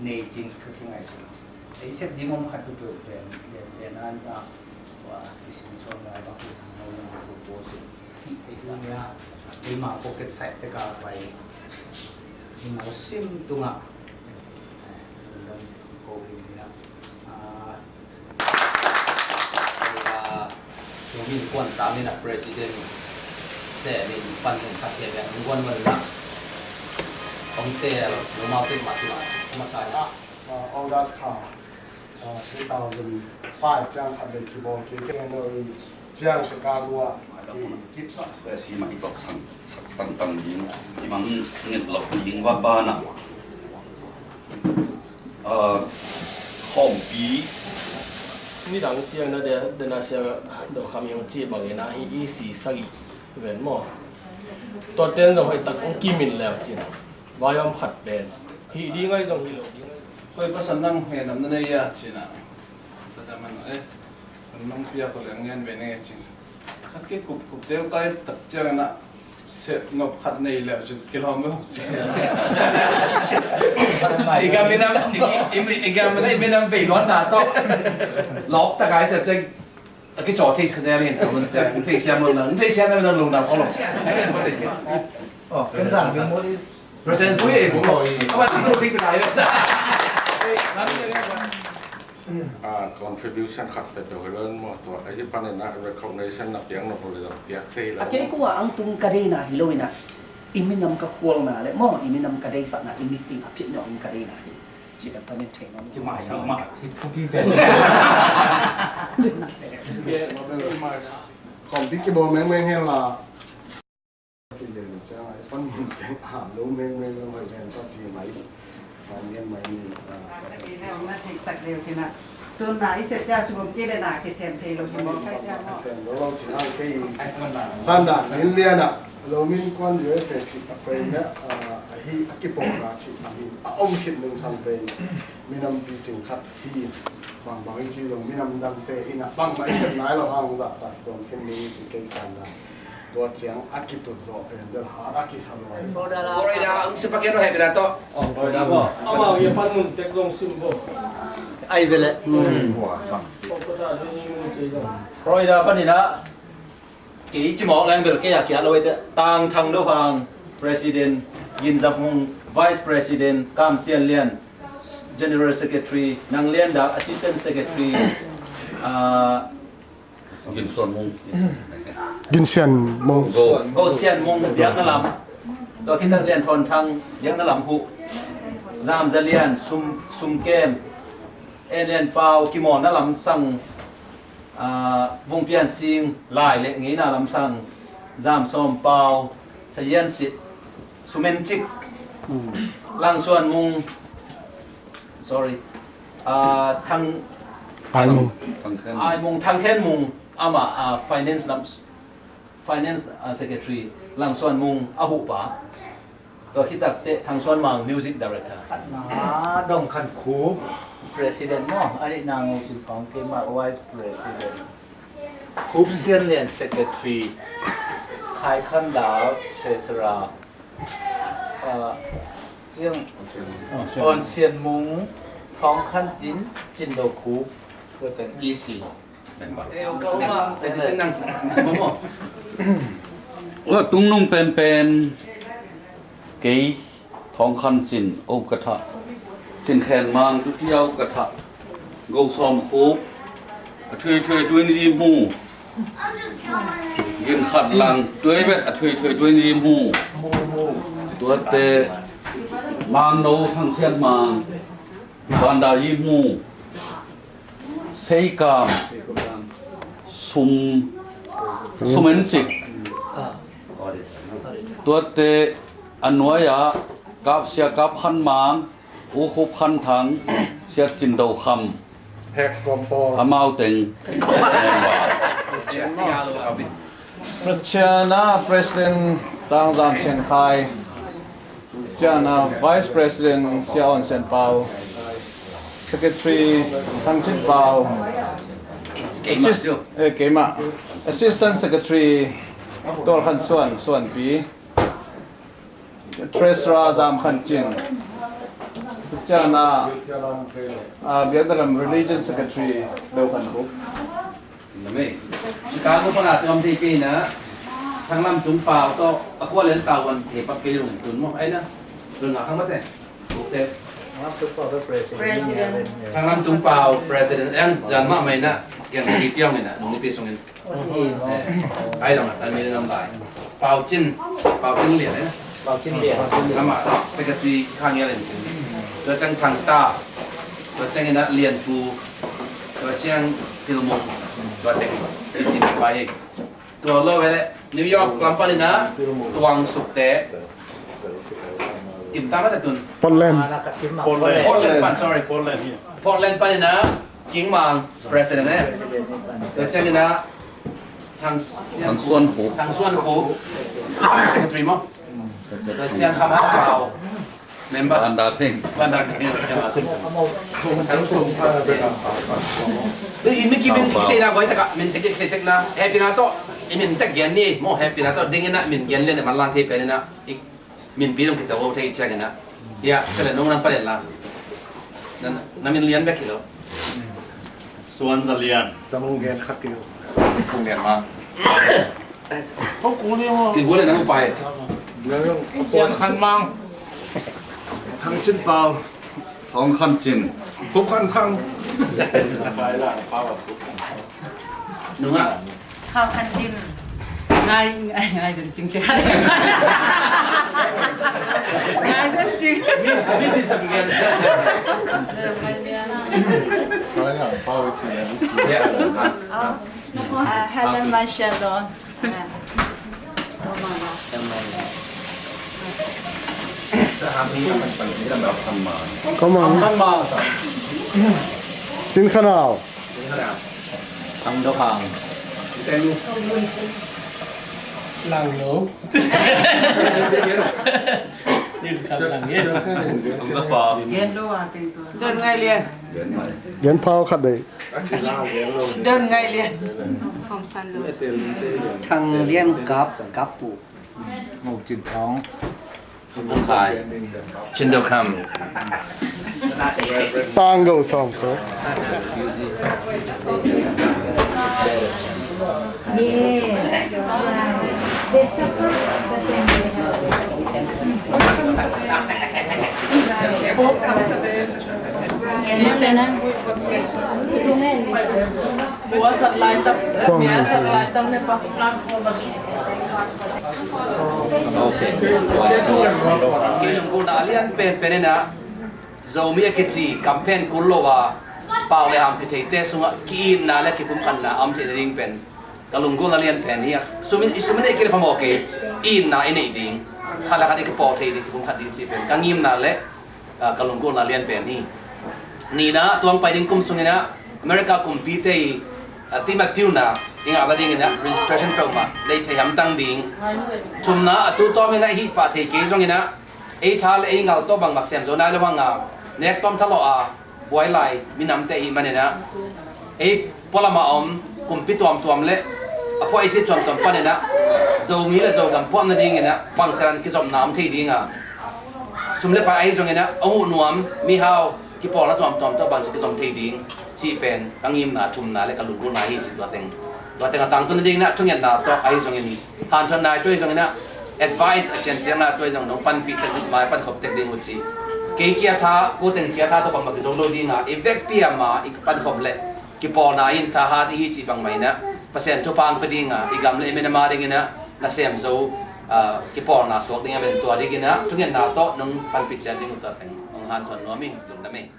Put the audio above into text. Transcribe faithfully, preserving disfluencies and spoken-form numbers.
Nei cing thu ti ngai sing. Ei sep ding om khat tu tu pen pen pen an ta wa kisim suang lai bang tu thang no yang tu tu si. Ei tu nia ei ma pocket side te ka pai. Ei ma sim tunga. Ko ni na. Tumi kuan tangin a president se nin pan nin khat hian ang kuan man la. Ong te lo mau te ma ti ma ma sa ya. August kha two thousand five chang khat le kibol ke ke no i chang Chicago a ki kipsa. Te si ma i tok sang sak tang tang ding i mang ngit lo ding va ba na. Khawmpi. Nidang ciang na de dena sia do kham yong ci bangin a hi i si sagih ven maw? Tua ten zong hoih tak ong kimin leu cin vai om khat pen hi ding ai zong hi lo ding ai. Koi pasan nang he nam na nei ya cin a. Tata man eh. Nang pia ko le ngen ve ne cin. A kikup kup teu kai tak ciang na. Sep nop khat nei leh cun kilawm lo. I gam i nam, i, i, i gam i nam, i nam vei luan na tawh. Lawk tak ai sep ceng. A kicaw thei kha zel hin. Thei siam lo na, thei siam lo na lungdam ko lo. Oh, kan zang ni mo li. President pui e ko. Apa tu tu tik lai. Contribution khat peuhpeuh hi lo in maw, tua ahi panin ah recognition na piak nop lo le zong piak thei lo. A kei kua ang tung ka deina hi lo in ah, i minam ka khualna le maw, i minam ka deisakna, i meeting a phit nop in ka deina hi. Ci ka tamin thei nop. Ki mai sa ma hi thu ki ben. Kawmpi kibawm mengmeng hen la. Kilen ciang ai pan mun teng a lo mengmeng lo mai ven ta ci mai. Mai nian mai ni. Ka ti le ong na thei sak leu cina. Tun na i sep cia sum om ci le na kisem thei lo ki mong kai cia mo. Kisem lo lo cina kei. Sandan min liana lo min kuan U S A ci a pei na a hi a kipawlna ci a min a om khit nung sang pei. Minam pi cing khat hi. Bang bang i ci lo minam dang te ina bang mai sep nai lo hang da ta kuan khin ni ci kei sandan. Tua ciang a kitut zawh pen bel hat a kisa luai. Florida ang sipa kian hei bira to. Ong Florida maw? Amau ye pan mun tek zong sim bo. Ai bele. Florida panin ah kei cimawk leng bel kei a kiat lo ite. Tang Thang Do Hang, President, Gin Zam Hung, Vice President, Kam Sian Lian, General Secretary, Nang Lian Dak, Assistant Secretary, ah, Gin Suan Mung. Gin Sian Mung. Go. Go Sian Mung, biakna lam. Tua khit tak Lian Thawn Thang, biakna lam huh. Zam Za Lian, sum, sum kem. En Lian Pau, kimawlna lam sang. Ah, Vung Pian Sing, lai le ngeina lam sang. Zam Sawm Pau, Sa Yan Sit. Sumen Cik. Lang Suan Mung. Sorry. Ah, Thang Ai Mung. Ai Mung, Thang Khen Mung, ama, ah, finance lam, finance, ah, secretary, Lang Suan Mung, a huhpa. Tua khit tak teh Thang Suan Mang, music director. Ah, Dong Khan Khup, president maw, a nih na Ngo Cin Pang keimah vice president. Khup Sian Lian secretary, Khai Khan Dau, treasurer. Ah, ciang On Sian Mung, Thawng Khan Cin, Cin Do Khup, tua teng E C. Ua tungnung penpen kei Thawng Khan Cin, o ka thah. Cin Khen Mang, tutia o ka thah. Go Sawm Khup, a thuai thuai tuin ri mu. Gin Khat Lang, tuai vet a thuai thuai tuin ri mu. Tuate Mang No Thang Sian Mang, Banda Yi Mu, Seikam, Sum, Sumen Cik. Tuate a nuai-ah Kap Sia Kap Khan Mang, U Khup Khan Thang, Sia Cin Do Kham. Amau teng. Rachana President Tang Zam Sian Khai. Ciana Vice President Sia On Sian Pau. Secretary Thang Cin Pau. Assist-, eh, keimah. Assistant Secretary Tual Khan Suan, Suan Pi. Treasurer Zam Khan Cin. Ciang a, a, biakna lam religion secretary Dau Khan Khup. Chicago pan a tuam thei pen a, Thang Lam Tung Pau tawh a kua lel tau wan thei pak kei lo in tun maw, ai na. Tun nga khang mate. Ute. Thang Lam Tung Pau president, eng zan mah mai na, ken ki piang mai na, nung ni pi sung in. Ai dong a, tan mi lam lai. Pau Cin, Pau Cin Lian, eh? Pau Cin Lian. Amah secretary kha ngial in cin. Tua ciang Thang Ta, tua ciang in a Lian Pu, tua ciang Thil Mung, tua ciang in. I si mi pai hi. Tua lo hi leh New York lam pan in a Tuang Suk Te. Kim ta mate tun. Portland. Portland pan, sorry. Portland, yeah. Portland pan in a King Mang, president, eh? Tua ciang in a Thang Sian Thang Suan Khup. Thang Suan Khup. Secretary maw? Tua ciang Kham Hang Pau. Member. Van Da Thing. Van Da Thing, okay, okay. Ui, mi ki min ki na koi taka, min tek ki tek na. Happy na to. I min tek gen ni, maw happy na to. Ding in a min gen lian man lang thei pen in a. Min pi dong kitel lo thei ciang in a. Ya, sele nong nang palen la. Na, na min lian bek hi lo. Suan Za Lian. Tamung gen khat kilo. Kung lian ma. Kung lian ma. Ki gua le nang pai. Suan Khan Mang. Thang Cin Pau. Thong Khan Cin. Khup Khan Thang. Nunga. Hau Khan Cin. Ngai, ngai, ngai zan cing cing. Ngai zan cing. This is a beginner. Ngai zan cing. Yeah. Uh, Helen Marshall. Come on. Cin Khan Au. Thang Do Khang. Lang Lo. Thang Za Pau. Don Ngai Lian. Gen Pau khat dei. Don Ngai Lian. Thang Lian Kap, Kap Pu. Ngok Cin Thong. Khai. Cin Do Kham. Tang Go Sawm Kho. Kei lungkuna a lian penpen in a, Zomi a kici campaign kul lo a, pau le ham kitheite sungah ki-itna le kipumkhatna a om theih nading pen ka lunggulhna lian pen hi a. Sum in, i sum in i kile phamawh kei, i itna i neih ding, khat le khat i kipawl thei ding, kipumkhat ding cih pen ka ngimna le, ah, ka lunggulhna lian pen hi. Nihna, tuang pai ding kum sungin ah America kumpite i, ah, timat piuna i ngah nadingin ah registration peuhmah nei thei hamtang ding. Thumna, a tu tawmin ah i hih pah thei kei zongin ah ei tha le ei ngal tawh bangmah sem zo nai lo hang a, nek tawm thalawh a buai lai minamte i hih manin ah, ei pualam a om kumpi tuamtuam le a phuah i sit tuamtuam panin ah Zomi le Zogam phuahna dingin ah bangcianan kizopna om thei ding a, sum le pai ahi zongin ah a huh nuam mihau kipawlna tuamtuam tawh bangci kizom thei ding cih pen ka ngimna thumna le ka lunggulhna hi ci. Tua teng, tua teng a tangtun nadingin ah thungetna tawh ahi zongin, hanthawnna tawh ahi zongin ah, advice a cianpiakna tawh ahi zongin nong panpih tek ding, mai pankhop tek ding uh ci. Kei kia tha, ko teng kia tha tawh bangmah kizo lo ding a, i vekpi a ma i pankhop le kipawlna in thahat i hi cih bangmah in ah Pasian thupha ang pe ding a, i gam le i minam a dingin ah nasem zo, ah, kipawlna suak ding a, tua dingin ah thungetna tawh nong panpih ciat ding uh tua teng hong hanthawn nuam ing. Lungdam ei.